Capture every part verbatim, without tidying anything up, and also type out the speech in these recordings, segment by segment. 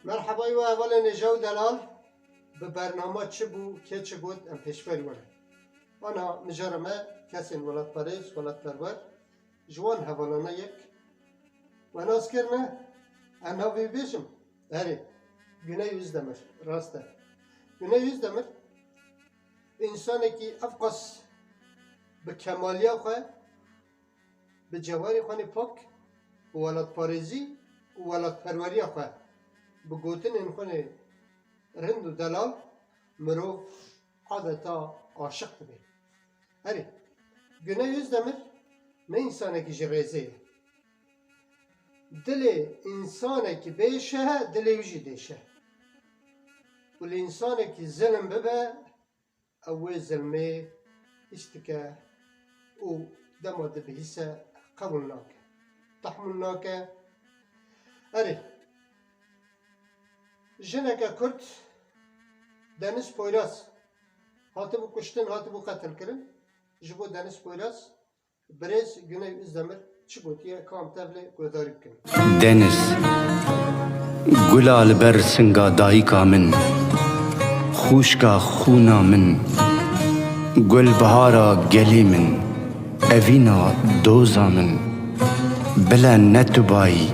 Merhebay we hevalên hêja û delal, bi bernama çi bû, kê çi got, em pêşberî we ne. Ana mijara me kesên welatparêz, welatperwer, ji wan hevalana yek we nas kirine, em navê wî bêjim. Erê, Güney Özdemir, rast e. Güney Özdemir, însanekî evqas bi kemaliya xwe, bi cewherê xwe nê pak û welatparêzî û welatperweriya xwe, bi gotinên xwe nê rind û delal, mirov adeta aşiq dibe. Erê, Güney Özdemir ne însanekî ji rêzê ye. Dilê însanekî bêşe, dilê wî jî dêşe. Û li însanekî zilim bibe, ew wê zilmê hîs dike û dema dibihîse qebûl nake, tehmûl nake. Erê, jineke Kurd Deniz Poyraz hatibû kuştin, hatibû qetilkirin. Ji bo Deniz Poyraz, birêz Güney Özdemir çi gotiye, ka em tevlê guhdarî bikin. Deniz, gula li ber singa dayika min, xûşka xûna min, gulbihara gelê min, evîna doza min, bila ne tu bayî,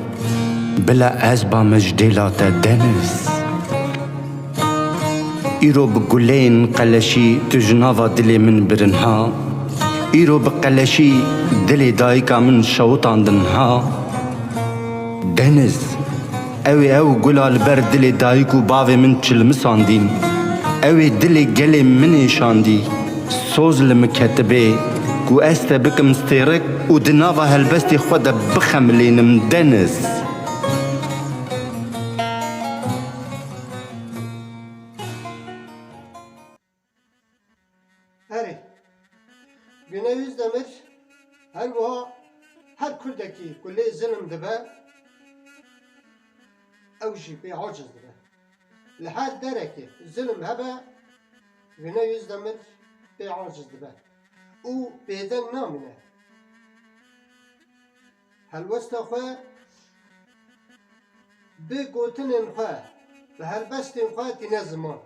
bila ez bame ji dêla te, Deniz. Îro bi guleyên qeleşî tu ji nava dilê min birin ha. Îro bi qeleşî dilê dayika min şewitandin ha. Deniz, ew ê ew gula li ber dilê dayik û bavê min çilmisandîn. Ew ê dilê gelê min êşandî. Soz li min ketibê ku ez te bikim stêrek û di nava helbestê xwe de bixemilînim, Deniz. Erê, Güney Özdemir her wiha her Kurdekî ku lê zilim dibe, ew jî pê aciz dibe. Li her derekê zilim hebe, Güney Özdemir pê aciz dibe û bêdeng namîne. Helwesta xwe bi gotinên xwe, bi helbestên xwe tîne ziman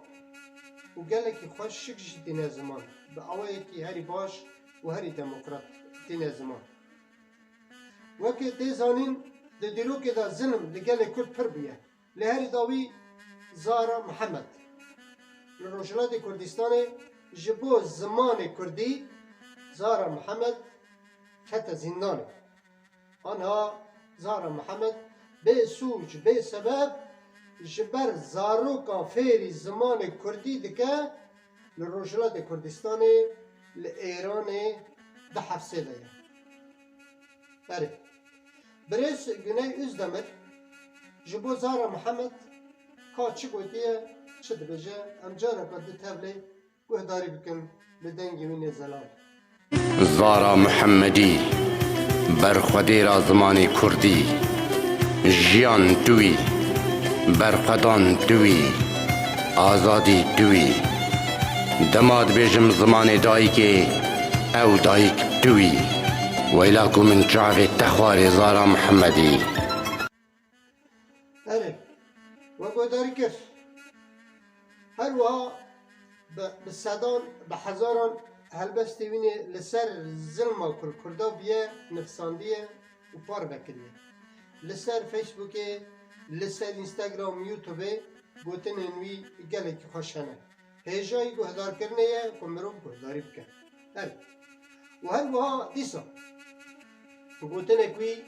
û gelekî xweşik jî tîne ziman, bi awayekî herî baş û herî demokrat tîne ziman. Weke tê zanîn, di dîrokê de zilim li gelê Kurd pir bûye. Li herî dawî Zara Mihemed. Li Rojhilatê Kurdistanê ji bo zimanê Kurdî Zara Mihemed kete zîndanê. Anha Zara Mihemed bê sûc, bê sebeb ji ber zaroka fêrî zimanê Kurdî dike, li Rojhilatê Kurdistanê, li Êranê di hefsê de ye. Erê. Birêz Güney Özdemir ji bo Zara Mihemed ka çi gotiye, çi dibêje, em careke di tevlê guhdarî bikin li dengê wî nêzelal. Zara Mihemedî, berxwedêra zimanê kurdî, jiyan tu î, berxwedan tu î, azadî tu î. Dema dibêjim zimanê dayikê, ew dayik tu î. Weyla ku min çavê te xwarê Zara Mihemedî. Erê, we guhdarî kir. Her wiha bi, bi sedan, bi hezaran helbestê wî nê li ser zilma ku li Kurda bûye, nivîsandiye û parve kiriye. Li ser Facebookê, li ser Instagram, YouTubeê gotinên wî gelekî xweş hene. Hêjayî guhdarkirinê ye ku mirov guhdarî bike. Her û her wiha dîsa gotinek wî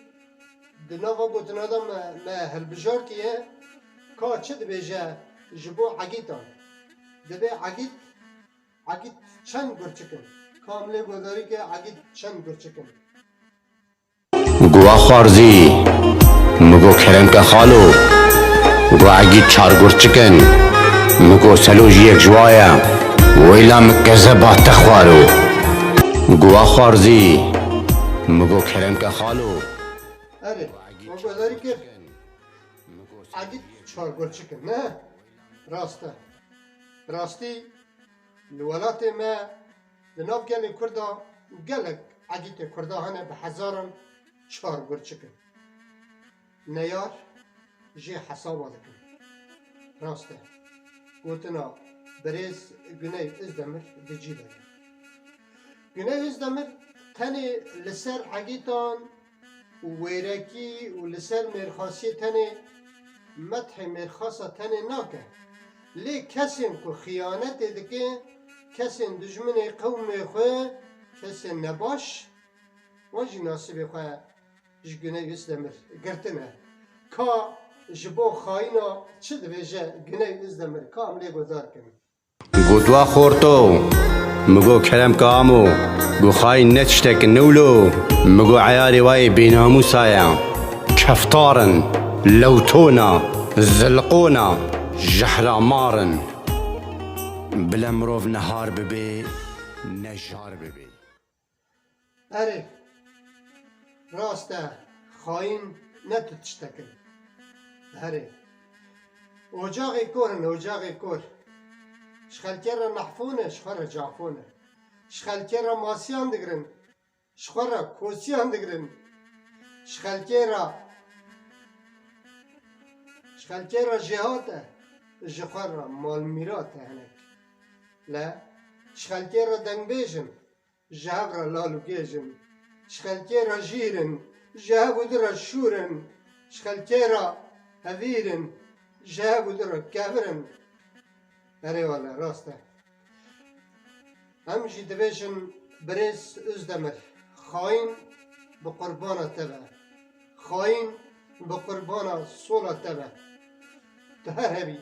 di nava gotina de me, me hilbijartiye, ka çi dibêje ji bo egîtan. Dibê egît, egît çend gurçik in? Ka em lê guhdarî ke egît çend gurçik in? Go axwarzî, mi go kerem ke xalo, go egît çar gurçik in, mi go selo jî yek ji wa ye, weyla mi kezeba te xwaro. Go axwarzî, mi go kerem ke xalo. Erê, we guhdarî kir. Egît çar gurçik in, ne? Rast e. Rastî, li welatê me, di nav gelê Kurda, gelek egîtê Kurda hene bi hezaran çar gurçik in. Neyar jê hesaba dikin. Rast e. Gotina birêz Guney Ozdemir di cî de ye. Guney Ozdemir tenê li ser hegîtan û wêrekî û li ser mêrxasiyê tenê methê mêrxasa tenê nake. Lê kesên ku xiyanetê dike, kesên dijminê qewmê xwe, kesên nebaş, wan jî nasîbê xwe ji Guney Ozdemir girtine. Ka ji bo xayîna çi dibêje Guney Ozdemir? Ka em lê guhdar kin. Go dua xorto, mi go kerem ka amo, go xayîn ne tiştek newlo, mi go eyarê wayê bênamûsa ye. Keftar in, lewtona, zilqona, jehra mar in. Bile mirov nehar bibê, ne jar bibê. Erê, rast e, xayîn ne tu tiştek in. Herê. Ocaxê kor in, ocaxê kor. Ji xelkê re nehfo ne, ji xwe re cafo ne. Ji xelkê re masiyan digirin, ji xwe re kosiyan digirin. Ji xelkê re, ji xelkê re jêhat e, ji xwe re malmîrat e hinek. Le, ji xelkê re dengbêj in, ji hev re lal û gêj in. Ji xelkê re jîr in, ji hev û di re şûr in. Ji xelkê re hevîr in, ji hev û di re kevir in. Erê wele, rast e. Em jî dibêjin, birêz Ozdemir, xayîn bi qurbana te be. Xayîn bi qurbana sola te be. Tu her hebî,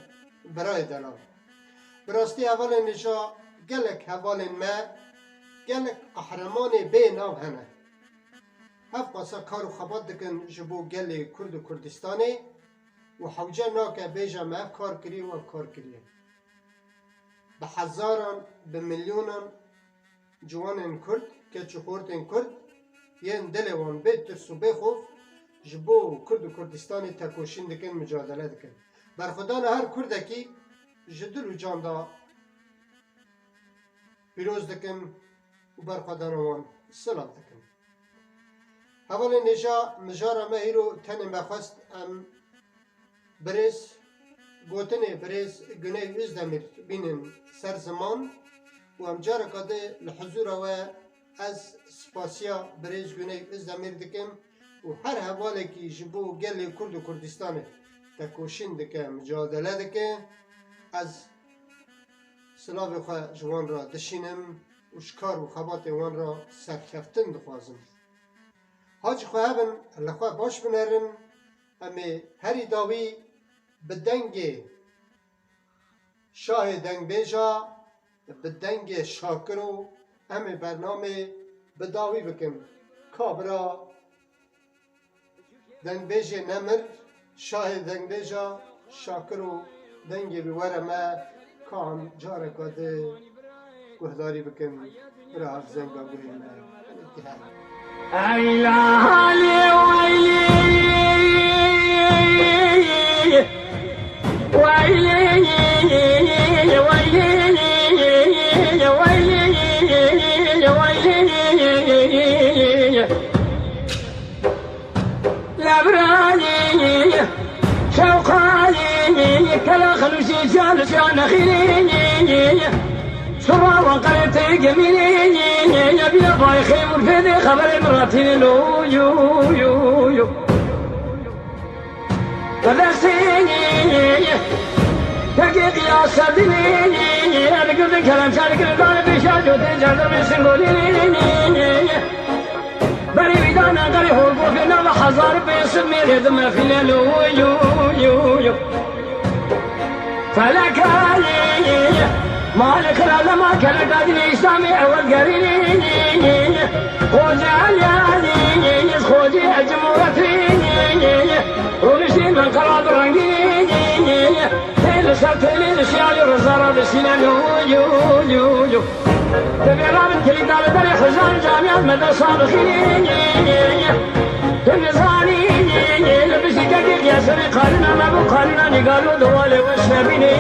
birayê delal. Bi rastî hevalên nêja gelek hevalên me, gelek qehremanê bê nav hene. Ev qasa kar û xebat dikin ji bo gelê Kurd û Kurdistanê û hewce nake bêje me ev kar kiriye û ev kar kiriye. Bi hezaran, bi milyonan ciwanên Kurd, keç û xortên Kurd yên dilê wan bê tirs û bê xof ji bo Kurd û Kurdistanê tekoşîn dikin, micadele dikin. Berxwedana her Kurdekî ji dil û can de pîroz dikin û berxwedana wan silav dikin. Hevalên nêja, mijara me hîro tenê me xwest em birêz, gotinê birêz Guney Ozdemir bînin ser ziman û em careka di li huzûra we ez spasiya birêz Guney Ozdemir dikim û her hevalekî ji bo gelê Kurd û Kurdistanê tekoşîn dike, micadele dike, ez silavê xwe ji wan re dişînim û ji kar û xebatên wan re serkeftin dixwazim. Hacî xwe hebin, li xwe baş binerin, em ê herî dawî bi dengê şahê dengbêja, bi dengê Şakiro em ê bernamê bi dawî bikin. Kabira dengbêjê nemir, şahê dengbêja Şakiro dengê wî were me, ka em careka di guhdarî bikin, bira hevzenga guhê me. Hinekî her. Eyla halê weylê, weylê, weylê, weylê, weylê. Lebrayî, şewqayî, kela xelûşî, can, can, xîrî. Sura wan qerê tê gemînî, ya bîra bayê xêmûr fêdê xeberê min ratînê lo, yo, yo, yo. Qedesî, tekê qiyasa dinî, ya li gildin kerem şarî kirin, danê pêşa cotê cerdemê singolî. Berî wî dane qerê holgofê nava hezar pênc sed mêrê di mefîne lo, yo, yo, yo. Felekayê, malê xira lema keleka dinê Îslamê ewel gerînê. Xocê Elyayê, xocê Cumhuriyetê, rûniştê min qera bi rengînê. Tê li ser têlê li şiyalê rizara dişîne yo, yo, yo, yo. Tevê rabin kilîta li derê xizan camiyan me de sabixî. Tu nizanî, li bijî kekê qiyasirê qarîna me bû, qarîna nîgalo di walê weş nebînê.